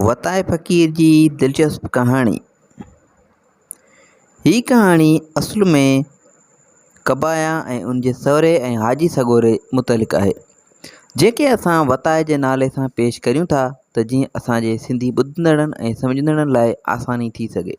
وتائي فقير جي دلچسپ ڪهاڻي. هي ڪهاڻي اصل ۾ ڪبايا ۽ ان جي سهري ۽ حاجي سڳوري متعلق آهي، جنهن کي اسان وتائي جي نالي سان پيش ڪريون ٿا ته جيئن اسان جي سنڌي ٻڌندڙن ۽ سمجهندڙن لاء آساني ٿي سگهي.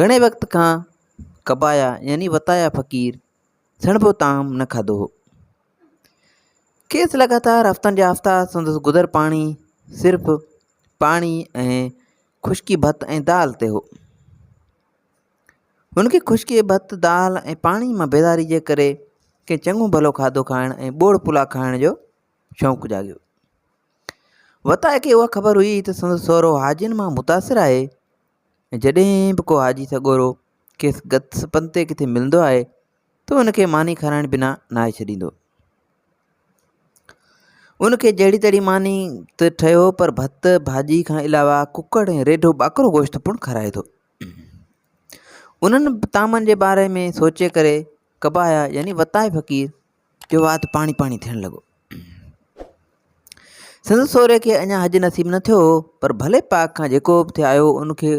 گهڻي وقت کان ڪبايا يعني وتايا فقير سڻڀو طعام نه کاڌو هو. کيس لڳاتار هفتن جا هفتا سندس گذر پاڻي صرف پاڻي ۽ خشڪي ڀت ۽ دال تي هو. هن کي خشڪي ڀت، دال ۽ پاڻي مان بيزاري جي ڪري ڪنهن چڱو ڀلو کاڌو کائڻ ۽ ٻوڙ پلاء کائڻ جو شوق جاڳيو. وتائي کي اها خبر هئي ته سندس سهرو حاجين مان متاثر آهي ۽ جڏهن به ڪو حاجي سڳورو کيس گت سپن تي ڪٿي ملندو آهي ته ان کي ماني کارائڻ بنا ناهي ڇڏيندو. ان کي جهڙي تهڙي ماني ته ٺهيو پر ڀت ڀاڄي کان علاوه ڪڪڙ ۽ ريڍو ٻاڪرو گوشت پڻ کارائي ٿو. انهن طعامن جي باري ۾ سوچي ڪري ڪبايا يعني وتائي فقير جو وات پاڻي پاڻي ٿيڻ لڳو. سندس سهري کي اڃا حج نصيب نه ٿيو هو، پر ڀلي پاڪ کان جيڪو به ٿي آيو ان کي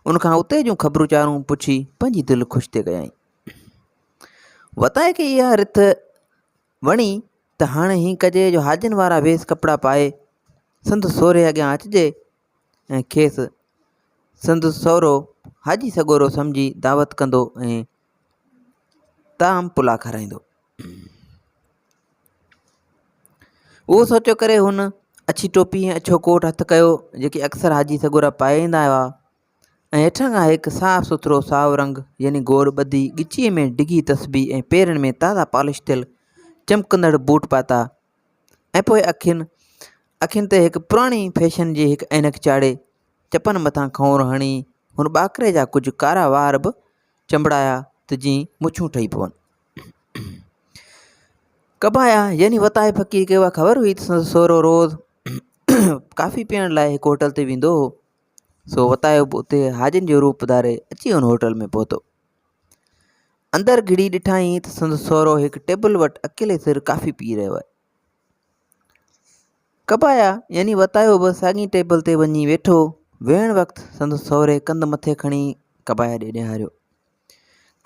ان کان اتي جون خبرون چارون پڇي پنهنجي دل خوش ٿي ڪيائين. وتائي کي اها رٿ وڻي ته هاڻي هيئن ڪجي جو حاجين وارا ويس ڪپڙا پائي سندس سهري اڳيان اچجي ۽ کيس سندس سهرو حاجي سڳورو سمجهي دعوت ڪندو ۽ طعام پلاء کارائيندو. اهو سوچيو ڪري هن اڇي ٽوپي ۽ اڇو ڪوٽ هٿ ڪيو جيڪي اڪثر حاجي سڳورا پائي ايندا هئا ۽ هيٺان کان هڪ صاف سٿرو سائو رنگ يعني گوڙ ٻڌي ڳچيء ۾ ڊگهي تسبيح ۽ پيرن ۾ تازا پالش ٿيل چمڪندڙ بوٽ پاتا ۽ پوء اکين اکين تي هڪ پراڻي فيشن جي هڪ عينڪ چاڙهي چپن مٿان کنئور هڻي هن ٻاڪري جا ڪجهه ڪارا وار به چنبڙايا ته جيئن مڇون ٺهي پون. ڪبايا يعني وتائي فقير کي اها خبر هئي ته سندس سهرو روز ڪافي پيئڻ لاء هڪ هوٽل تي ويندو هو سو وتايو به اتي حاجين جو روپ ڌاري اچي ان هوٽل ۾ پهتو. اندر گهڙي ڏٺائين ته سندس سهرو هڪ ٽيبل وٽ اڪيلي سر ڪافي پي رهيو آهي. ڪبايا يعني وتايو به ساڳي ٽيبل تي وڃي ويٺو. ويهڻ وقت سندس سهري ڪنڌ مٿي کڻي ڪبايا ڏي نهاريو.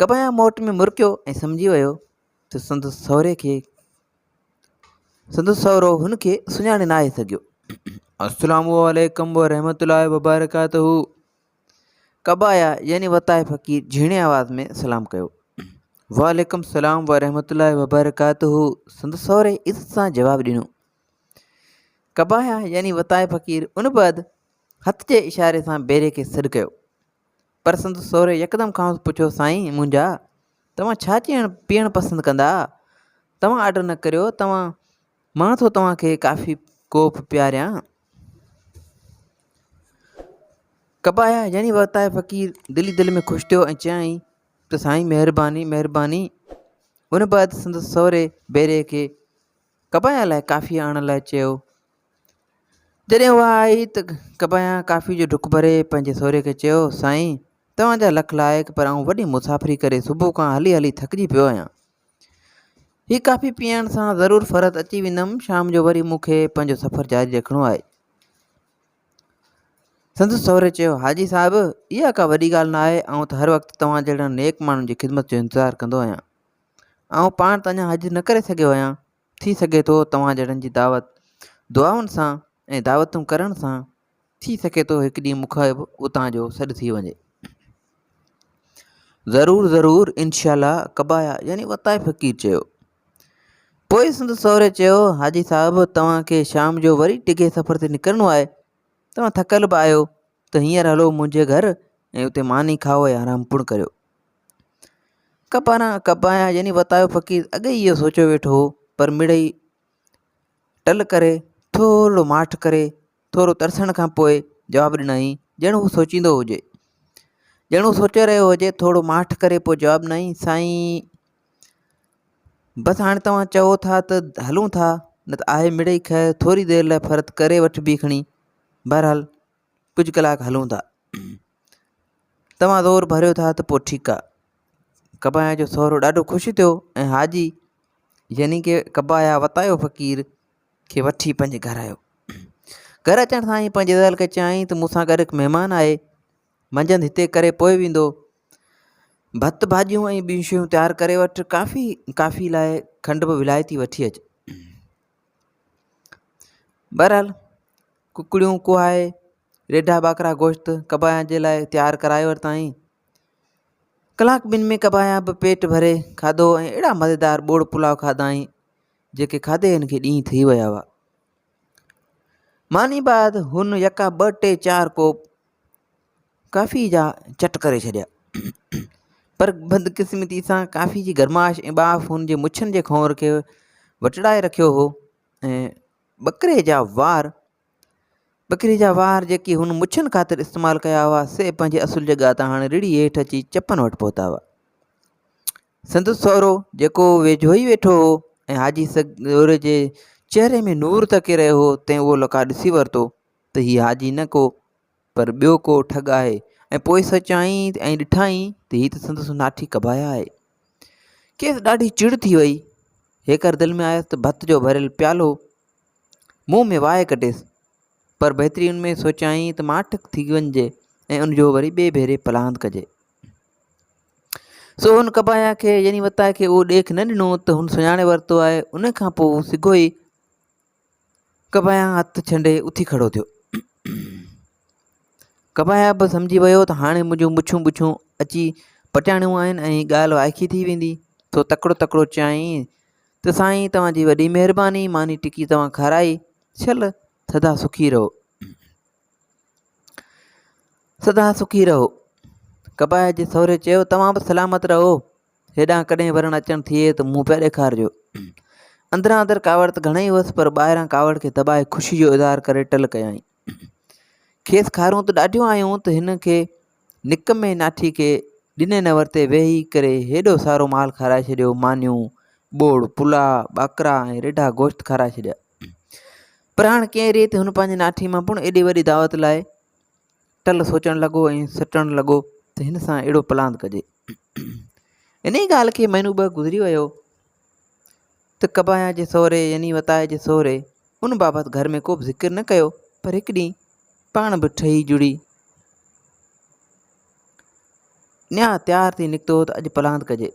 ڪبايا موٽ ۾ مرڪيو ۽ سمجهي ويو ته سندس سهري کي سندس سهرو هن کي سڃاڻي ناهي سگهيو. السلام عليڪم ورحمة الله وبرڪاته ڪبايا يعني وتائي فقير جهيڻي آواز ۾ سلام ڪيو. وعليڪم السلام ورحمة الله وبرڪاته سندس سهري عزت سان جواب ڏنو. ڪبايا يعني وتائي فقير ان بعد هٿ جي اشاري سان بيري کي سڏ ڪيو. پر سندس سهري يڪدم کانئس پڇيو سائين منهنجا توهان ڇا چيڻ پيئڻ پسند ڪندا؟ توهان آرڊر نه ڪريو توهان مان ٿو توهان کي ڪافي ڪوپ پياريان. ڪبايا يعني ورتائي فقير دل ئي دل ۾ خوش ٿيو ۽ چيائين ته سائين مهرباني مهرباني ان بعد سندس سهري بيري کي ڪبايا لاء ڪافي آڻڻ لاء چيو جڏهن اها آئي ته ڪبايا ڪافي جو ڍڪ ڀري پنهنجي سهري کي چيو سائين توهان جا لک لائق پر آئون وڏي مسافري ڪري صبح کان هلي هلي ٿڪجي پيو آهيان هي ڪافي پيئڻ سان ضرور فرحت اچي ويندم شام جو وري مون کي پنهنجو سفر جاري رکڻو آهي سندس سهري چيو، حاجي صاحب! اها ڪا وڏي ڳالهه نه آهي، آئون ته هر وقت توهان جهڙن نيڪ ماڻهن جي خدمت جو انتظار ڪندو آهيان. آئون پاڻ ته اڃا حج نه ڪري سگهيو آهيان، ٿي سگهي ٿو توهان جهڙن جي دعوت دعائن سان ۽ دعوتون ڪرڻ سان ٿي سگهي ٿو هڪ ڏينهن مون کي به اتان جو سڏ ٿي وڃي. ضرور ضرور انشاء الله ڪبايا يعني وتائي فقير چيو. پوء سندس سهري چيو، حاجي صاحب توهان کي شام جو وري ڊگهي سفر تي نڪرڻو آهي، توهان ٿڪل به آهيو ته هينئر هلو منهنجي گهر ۽ اتي ماني کائو ۽ آرام پڻ ڪريو. ڪپاران ڪپايا يعني وتايو فقير اڳي ئي اهو سوچيو ويٺو هو پر مڙئي ٽل ڪري ٿورڙو ماٺ ڪري ٿورو ترسڻ کان پوء جواب ڏنائين ڄڻ هو سوچيندو هجي. ڄڻ هو سوچي رهيو هجي ٿورو ماٺ ڪري پوء جواب ڏنائين سائين بس هاڻي توهان چئو ٿا ته هلون ٿا نه ته آهي مڙئي خير ٿوري دير لاء فرت ڪري وٺبي کڻي بهرحال ڪجهه ڪلاڪ هلون ٿا توهان زور ڀريو ٿا ته پوء ٺيڪ آ ڪبايا جو سهرو ڏاڍو خوش ٿيو ۽ حاجي يعني ڪي ڪبايا وتايو فقير کي وٺي پنهنجي گهر آيو. گهر اچڻ سان ئي پنهنجي زال کي چيائين ته مون سان گڏ هڪ مهمان آهي، منجهند هتي ڪري پوء ويندو. ڀت ڀاڄيون ۽ ٻيون شيون تيار ڪري وٺ، ڪافي ڪافي لاء کنڊ به ولايتي وٺي اچ. بهرحال ڪڪڙيون ڪهائي ريڍا ٻاڪرا گوشت ڪبايان جي لاء تيار ڪرائي ورتائين. ڪلاڪ ٻن ۾ ڪبايان به پيٽ ڀري کاڌو ۽ اهڙا مزيدار ٻوڙ پلاء کاڌائين جيڪي کاڌي هن کي ڏينهن ٿي ويا هئا. ماني بعد هن يڪا ٻه ٽي چار ڪوپ ڪافي جا چٽ ڪري ڇڏيا پر بدقسمتي سان ڪافي جي گرمائش ۽ ٻاڦ هن جي مڇن جي کونئر کي وٽڙائي رکيو هو ۽ ٻڪري جا وار ٻڪري جا وار جيڪي هن مڇن خاطر استعمال ڪيا هئا، سي پنهنجي اصل جڳهه تان هاڻي رڙهي هيٺ اچي چپن وٽ پهتا هئا. سندس سهرو جيڪو ويجهو ئي ويٺو هو ۽ حاجي سڳوري جي چهري ۾ نور تڪي رهيو هو، تنهن اهو لقاء ڏسي ورتو ته هي حاجي نه ڪو پر ٻيو ڪو ٺڳ آهي ۽ پوء سوچيائين ۽ ڏٺائين ته هي ته سندس ناٺي ڪبايا آهي. کيس ڏاڍي چڙ ٿي وئي. هيڪر دل ۾ آيس ته ڀت جو ڀريل پيالو منهن ۾ واء ڪڍيس، پر بهتري ان ۾ سوچيائين ته ماٺ ٿي وڃجي ۽ ان جو وري ٻئي ڀيري پلاند ڪجي. سو هن ڪبايا کي يعني وتائي کي اهو ڏيک نه ڏنو ته هن سڃاڻي ورتو آهي. ان کان پوء هو سگهو ئي ڪبايا هٿ ڇنڊي اٿي کڙو ٿيو. ڪبايا به سمجهي ويو ته هاڻي منهنجون مڇون ٻڇون اچي پٽياڻيون آهن ۽ ڳالهه وائکي ٿي ويندي. سو تڪڙو تڪڙو چيائين ته سائين توهان جي وڏي مهرباني ماني ٽڪي توهان کارائي شل سدا سکي رهو سدا سکي رهو ڪبايت جي سهري چيو توهان به سلامت رهو هيڏانهن ڪڏهن ورڻ اچڻ ٿئي ته منهن پيا ڏيکارجو اندران اندر ڪاوڙ ته گهڻي هئس پر ٻاهران ڪاوڙ کي دٻائي خوشي جو اظهار ڪري ٽل ڪيائين کيس خارون ته ڏاڍيون آيون ته هن کي نڪ ۾ ناٺي کي ڏني نه ورتي ويهي ڪري هيڏو سارو مال کارائي ڇڏيو، مانيون، ٻوڙ، پلاء، ٻاڪرا ۽ ريڍا گوشت کارائي ڇڏيا. پر هاڻ ڪنهن ريت هن پنهنجي ناٺي مان پڻ ايڏي وڏي دعوت لاء ٽل سوچڻ لڳو ۽ سٽڻ لڳو ته هن سان اهڙو پلاند ڪجي. انهيء ڳالهه کي مهينو ٻه گذري ويو ته ڪبايان جي سهري يعني وتائي جي سهري ان بابت گهر ۾ ڪو به ذڪر نه ڪيو پر هڪ ڏينهن پاڻ به ٺهي جڙي نيا تيار ٿي نڪتو ته اڄ پلاند ڪجي.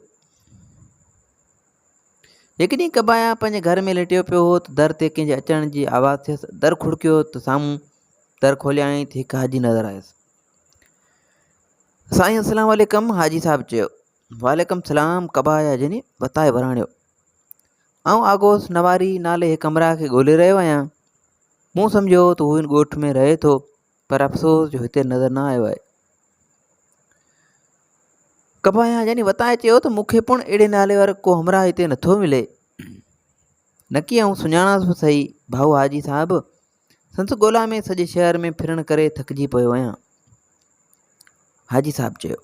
هڪ ڏينهن ڪبايان پنهنجي گهر ۾ ليٽيو پيو هو ته در تي ڪنهن جي اچڻ جي آواز ٿيس. در کڙڪيو ته سامهون در کوليائين ته هڪ حاجي نظر آيس. سائين السلام عليڪم حاجي صاحب چيو. وعليڪم السلام ڪبايا جني وتائي وراڻيو. آئون آگوس نواري نالي هڪ همراهه کي ڳولي رهيو آهيان. مون سمجهيو ته هو هن ڳوٺ ۾ رهي ٿو پر افسوس جو هتي نظر نه آيو آهي. ڪبايان يعني وتائي چيو ته مون کي پڻ اهڙي نالي وارو ڪو همراهه هتي نٿو ملي. نڪي آئون سڃاڻانس به سهي. ڀائو حاجي صاحب سندس ڳولا ۾ سڄي شهر ۾ ڦرڻ ڪري ٿڪجي پيو آهيان. حاجي صاحب چيو.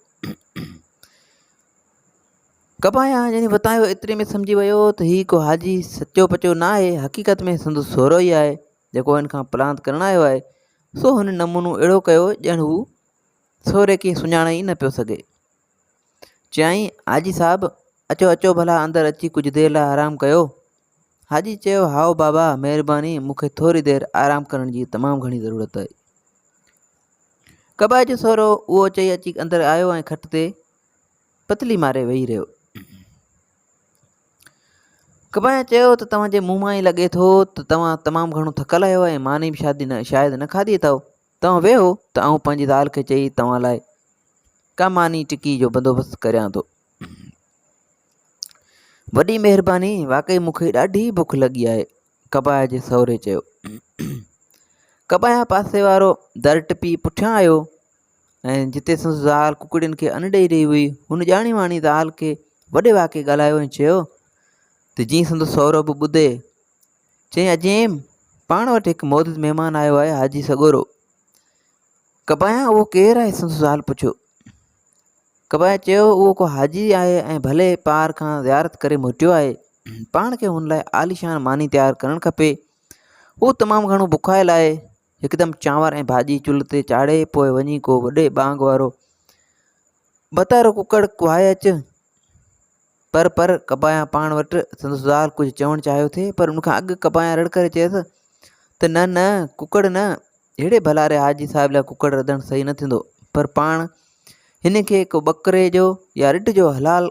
ڪبايان يعني وتايو ايتري ۾ سمجهي ويو ته هي ڪو حاجي سچو پچو نه آهي، حقيقت ۾ سندس سهرو ئي آهي، جيڪو هن کان پلاند ڪرڻ آيو آهي. سو هن نمونو اهڙو ڪيو ڄڻ هو سهري کي سڃاڻي ئي نه پيو سگهي. چيائين، حاجي صاحب، اچو اچو ڀلا اندر اچي ڪجهه دير لاء آرام ڪيو. حاجي چيو، هائو بابا، مهرباني، مون کي ٿوري دير آرام ڪرڻ جي تمام گهڻي ضرورت آهي. ڪبايي جو سهرو اهو چئي اچي اندر آيو ۽ کٽ تي پتلي ماري ويهي رهيو. ڪبايان چيو ته توهان جي منهن مان ئي لڳي ٿو ته توهان تمام گهڻو ٿڪل آهيو ۽ ماني به شادي نه شايد نه کاڌي اٿو. توهان ويهو ته آئون پنهنجي زال کي چئي توهان لاء ڪا ماني ٽڪي جو بندوبست ڪريان ٿو. وڏي مهرباني، واقعي مون کي ڏاڍي بک لڳي آهي. ڪبايا جي سهري چيو. ڪبايا پاسي وارو در ٽپي پٺيان آيو ۽ جتي سندس زال ڪڪڙين کي ان ڏئي رهي هئي. هن ڄاڻي واڻي زال کي وڏي واڪي ڳالهايو ۽ چيو ته جيئن سندس سهرو به ٻڌي. چيائين عجيم! پاڻ وٽ هڪ معزز مهمان آيو آهي حاجي سڳورو. ڪبايا اهو ڪير آهي؟ سندس زال پڇيو. ڪبايا چيو اهو ڪو حاجي آهي ۽ ڀلي پار کان زيارت ڪري موٽيو آهي. پاڻ کي هن لاء عاليشان ماني تيار ڪرڻ کپي. هو تمام گهڻو بکايل آهي. هڪدم چانور ۽ ڀاڄي چلهه تي چاڙهي پوء وڃي ڪو وڏي ٻانگ وارو ڀتارو ڪڪڙ ڪهائي اچ. پر پر ڪبايان پاڻ وٽ سندس زال ڪجهه چوڻ چاهيو ٿي پر ان کان اڳ ڪبايان رڙ ڪري چيس ته نه نه ڪڪڙ نه، ههڙي ڀلاري حاجي صاحب لاء ڪڪڙ رڌڻ صحيح نه ٿيندو، پر پاڻ هن کي ڪو ٻڪري جو يا رڍ جو حلال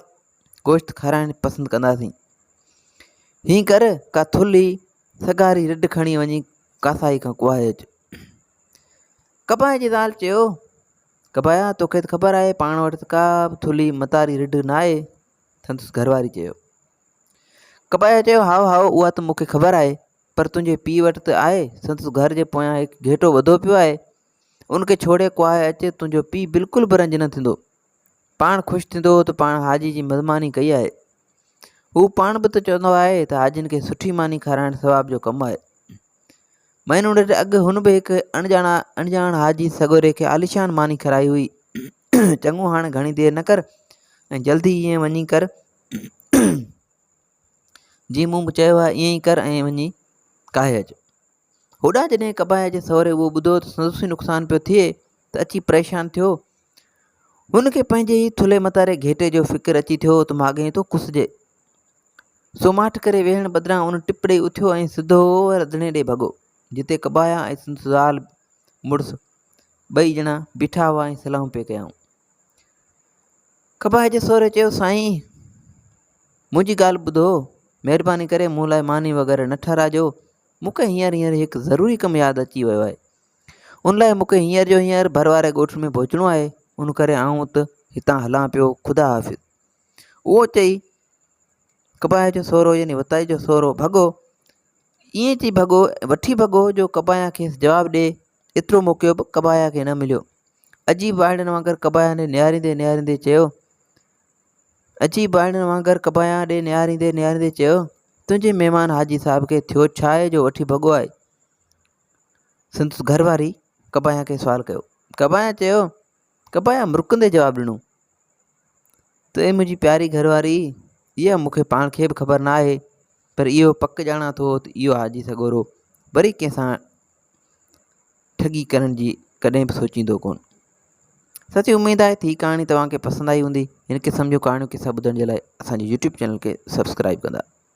گوشت کارائڻ پسند ڪنداسين. هيئن ڪر ڪا ٿلهي سگهاري رڍ کڻي وڃي ڪاسائي کان ڪهائي اچ. ڪبائي جي زال چيو، ڪبايا توکي ته خبر آهي پاڻ وٽ ته ڪا به ٿلهي متاري رڍ ناهي. سندس گهر واري چيو. ڪبايا چيو، هائو هائو اها ته مون کي خبر آهي پر تنهنجي پيء وٽ ته آهي، سندس گهر جي پويان هڪ گهيٽو ٻڌو پيو آهي، ان کي ڇوڙي ڪهائي اچ، تنهنجو پيء بلڪل به رنج نه ٿيندو. پاڻ خوش ٿيندو ته پاڻ حاجي جي مزماني ڪئي آهي. هو پاڻ به ته چوندو آهي ته حاجين کي سٺي ماني کارائڻ ثواب جو ڪم آهي. مهينو ڏيڍ اڳ هن به هڪ اڻڄاڻا اڻڄاڻ حاجي سڳوري کي عاليشان ماني کارائي هئي. چڱو هاڻ گهڻي دير نه ڪر ۽ جلدي ائين وڃي ڪر جيئن مون چيو آهي ائين ئي ڪر ۽ وڃي ڪاهي اچ. هوڏانهن جڏهن ڪبايا جي سهري اهو ٻڌو ته سندس ئي نقصان پيو ٿئي ته اچي پريشان ٿيو. هن کي پنهنجي ئي ٿلهي متاري گهيٽي جو فڪر اچي ٿيو ته ماڳهين ٿو ڪسجي. سو ماٺ ڪري ويهڻ بدران ان ٽپ ڏيئي اٿيو ۽ سڌو رڌڻي ڏي ڀڳو، جتي ڪبايا ۽ سندس زال مڙس ٻئي ڄڻا بيٺا هئا ۽ صلاحون پئي ڪيائون. ڪبايا جي سهري چيو، سائين! منهنجي ڳالهه ٻڌو، مهرباني ڪري مون لاء ماني وغيره نه ٺهراجو، مون کي هينئر هينئر هڪ ضروري ڪم ياد اچي ويو آهي. ان لاء مون کي هينئر جو هينئر ڀر واري ڳوٺ ۾ پهچڻو آهي، ان ڪري آئون ته هتان هلان پيو، خدا حافظ. اهو چئي ڪبايا جو سهرو يعني وتائي جو سهرو ڀڳو. ائين چئي ڀڳو، وٺي ڀڳو جو ڪبايا کيس جواب ڏئي، ايترو موقعو به ڪبايا کي نه مليو. عجيب وائڙن وانگر ڪبايا ڏي نهاريندي نهاريندي چيو. عجيب وائڙن وانگر ڪبايا ڏي نهاريندي نهاريندي چيو، تنهنجي مهمان حاجي صاحب کي ٿيو ڇا آهي جو وٺي ڀڳو آهي؟ سندس گهر واري ڪبايا کي سوال ڪيو. ڪبايا چيو، ڪبايا مرڪندي جواب ڏنو ته اي منهنجي پياري گهر واري، اها مون کي پاڻ کي به خبر نه آهي، پر اهو پڪ ڄاڻان ٿو ته اهو حاجي سڳورو وري ڪنهن سان ٺڳي ڪرڻ جي ڪڏهن به سوچيندو ڪونه. سچي اميد آهي ته هي ڪهاڻي توهان کي پسند آئي هوندي. هن قسم جون ڪهاڻيون قصا ٻڌڻ جي لاء اسان جي يوٽيوب چينل کي سبسڪرائب ڪندا.